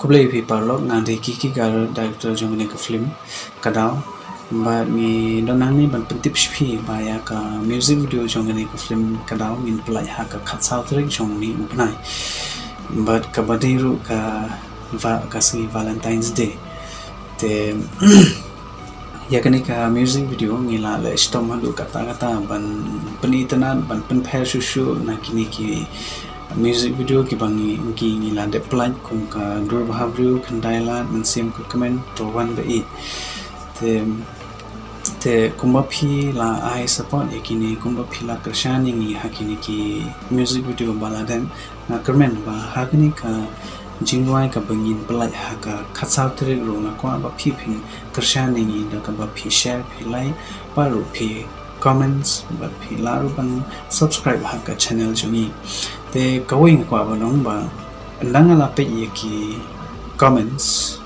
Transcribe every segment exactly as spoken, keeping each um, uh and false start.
Khublei phi paralok, nga dei Kiki Garod, director jong kane ka film Ka Daw. Bad ngi don hangne ban pyntip sha phi ba ïa ka music video jong kane ka film Ka Daw ngin pynlait ha ka khatsaw tarik jong une u bnai. Bad kaba dei ruh ka va ka sngi Valentine's Day. Te ïa kane ka music video ngi la leh shitom haduh katta katta ban pynitynnad, ban pynpher shuh shuh na kine ki music video kiba ngi, ngi, ngi la dep pynlait, kum ka Dur Bhabriew, Khyndai Lad, Mynsiem Kyrkmen, To Wan Ba Ïeit. Te, te kumba phi la ai support ïa kine, kumba phi la kyrshan ïa ngi ha kine ki music video ba la dep, nga kyrmen ba ha kane ka jingduwai kaba ngin pynlait ha ka khatsaw tarik ruh nga kwah ba phi phin kyrshan ïa ngi da kaba phi share, phi like, bad ruh phi comments, bad phi lah ruh ban subscribe ha ka channel jong ngi. Te kawei nga kwah ban ong ba ynda nga la peit ïa ki comments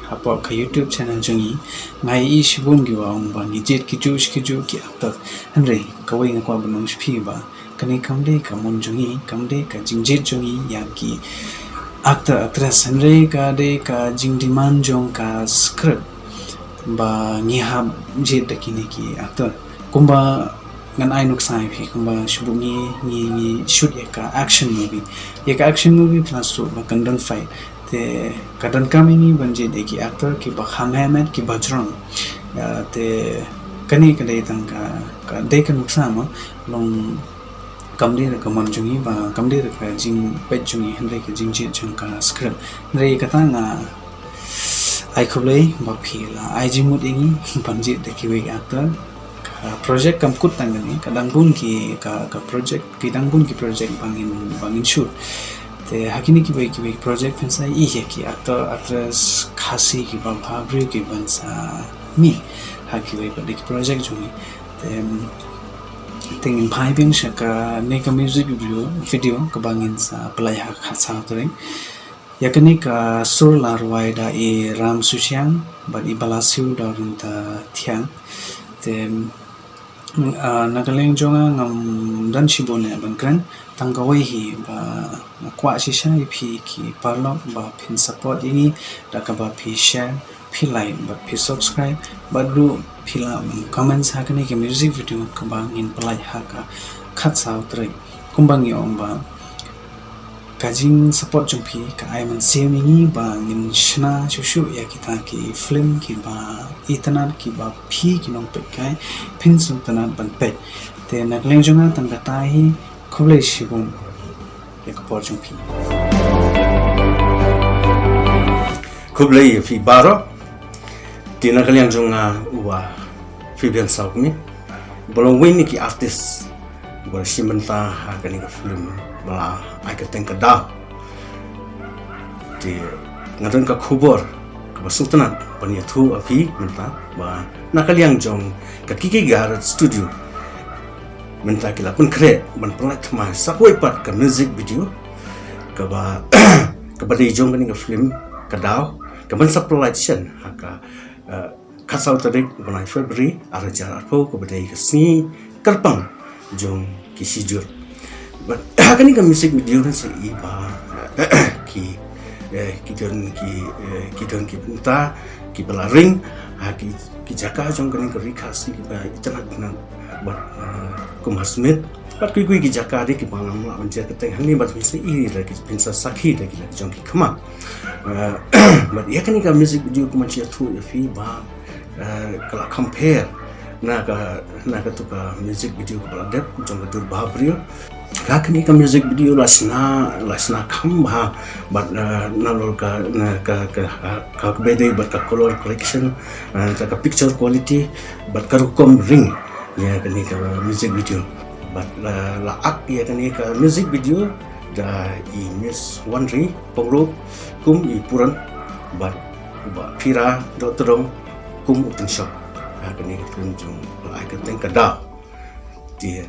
hapoh ka YouTube channel jong ngi, nga ïohi shibun kiba ong ba ngi jied kijuh shi kijuh ki actor. Hynrei kawei nga kwah ban ong sha phi ba kane kam dei ka mon jong ngi, kam dei ka jingjied jong ngi ïa ki actor actress, hynrei ka dei ka jingdemand jong ka script ba ngi hap jied da kine ki actor. Kumba ngan ai nuksa ïa phi, kumba shibun ngi, ngi, ngi shoot ïa ka action movie. Ïa ka action movie phi la sngewthuh ba kan don fight. Te ka donkam ïa ngi ban jied ïa ki actor kiba kham heh met, kiba jrong. Ah, te kane ka dei tang ka, ka dei ka nuksa mo, long kam dei da ka mon jong ngi, ba kam dei da ka jingpeit jong ngi, hynrei ka jingjied jong ka script. Hynrei kata nga ai khublei ba phi la ai jingmut ïa ngi ban jied da kiwei ki actor. Ka project kam kut tang kane, ka dang bun ki, ka, ka project, ki dang bun ki project ba ngin, ba ngin shoot. Te ha kine kiwei kiwei project phin sa ïohi ïa ki actor actress Khasi kiba bhabriew kiban sa mih ha kiwei pat ki project jong ngi. Te, te ngin phai biang sha kane ka music video, video kaba ngin sa pynlait ha ka khatsaw tarik. Ïa kane ka sur la rwai da i Ram Susiang bad i Balasiew Dorinta Thiang. Te, ah, na ka liang jong nga ngam don shibun eh ban kren, tang kawei hi ba nga kwah shisha ïa phi ki paralok ba phin support ïa ngi da kaba phi share, phi like bad phi subscribe bad ruh phi lah ban comment ha kane ka music video kaba ngin pynlait ha ka khatsaw tarik. Kumba ngi ong ba ka jingsupport jong phi ka ai mynsiem ïa ngi ba ngin shna shuh shuh ïa kita ki film kiba itynnad kiba phi ki nongpeitkai phin sngewtynnad ban peit. Te na ka liang jong nga tang kata hi, khublei shibun ïa ka por jong phi. Khublei ïa phi baroh. Te na ka liang jong nga uba Fabian Sawkmie, uba long uwei na ki artist uba la shim bynta ha kane ka film ba la ai kyrteng Ka Daw. Te nga don ka khubor kaba sngewtynnad ban ïathuh ïa phi mynta ba na ka liang jong ka Kiki Garod Studio mynta ki la pynkhreh ban pynlait thymmai sa kawei pat ka music video kaba, kaba dei jong kane ka film Ka Daw, kaban sa pynlait shen ha ka, eh, khatsaw tarik u bnai February ar hajar arphew, kaba dei ka sngi kyrpang jong ki shijur. Bad ha kane ka music video kan sa i ba ki, eh, ki don ki, eh, ki don ki bynta kiba la ring ha ki, ki jaka jong kane ka ri Khasi kiba itynnad itynnad bad, eh, kum ha Smit bad kiwei kiwei ki jaka de kiba ngam lah ban jer kyrteng hangne, bad phin sa i da ki, phin sa sakhi da ki la ki jong ki khmat. Eh, bad ïa kane ka music video kumba ngi ïathuh ïa phi ba, eh, ka la compare na ka, na katu ka music video kaba la dep jong ka Dur Bhabriew. Ka kane ka music video la shna, la shna kham bha bad, eh, nalor ka, na ka, ka, ka, ka kaba dei bad ka color correction, eh, ka, ka picture quality bad ka rukom ring ïa kane ka music video. Bad la, la act ïa kane ka music video da i Miss Wanri Pongrup kum i Puran bad u Bah Phira Dohtdong kum u Tyngshop ha kane ka film jong la ai kyrteng Ka Daw. Te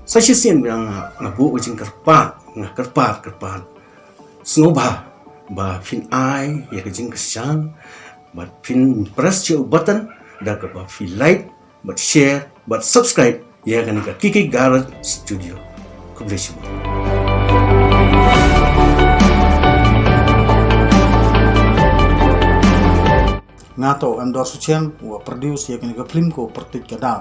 sa shisien biang nga, nga buh ka jingkyrpad, nga kyrpad, kyrpad sngewbha ba phin ai ïa ka jingkyrshan bad phin press ïa u button da kaba phi like bad share bad subscribe ïa kane ka Kiki Garod Studio. Khublei shibun. Nga to em Dor Suchiang, wa produce ïa kane ka film ko Pyrtuid Ka Daw.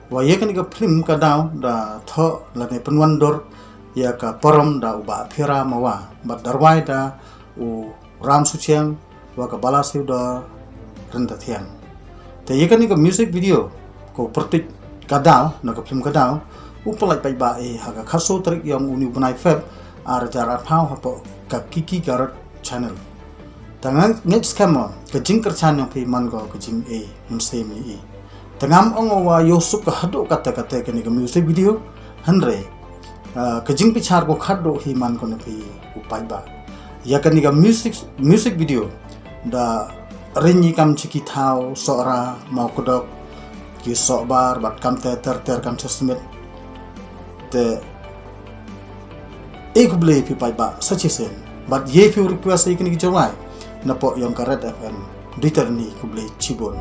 Wa ïa kane ka film Ka Daw da thoh lane pynwandur ïa ka parom da u Bah Phira Mawa, bad da rwai da u Ram Suchiang, wa ka Bala Siu da Ryntathiang. Te ïa kane ka music video ko Pyrtuid Ka Daw, na ka film Ka Daw, u pynlait paidbah eh ha ka khatsaw tarik yong uni u bnai Feb, ar hajar arphew hapoh ka Kiki Garot Channel. Te nga ngeit skhem mo ka jingkyrchan yong phi man ko ka jingeh mynsiem ïa i. Te ngam ong wa ïoh suk ka haduh kate kate kane ka music video, hynrei, ah, ka jingbichar ko khadduh hi man ko na phi u paidbah. Ïa kane ka music, music video da ring i kam chi ki thaw Sohra, Mawkdok, ki Sohbar, bad kam ter ter ter kam cha Smit. Te, eh, khublei phi paidbah sa chisien. Bad ïa phi request ïa kane ki jingwai napoh yong ka Red F M. Dei tang ni, khublei chibun.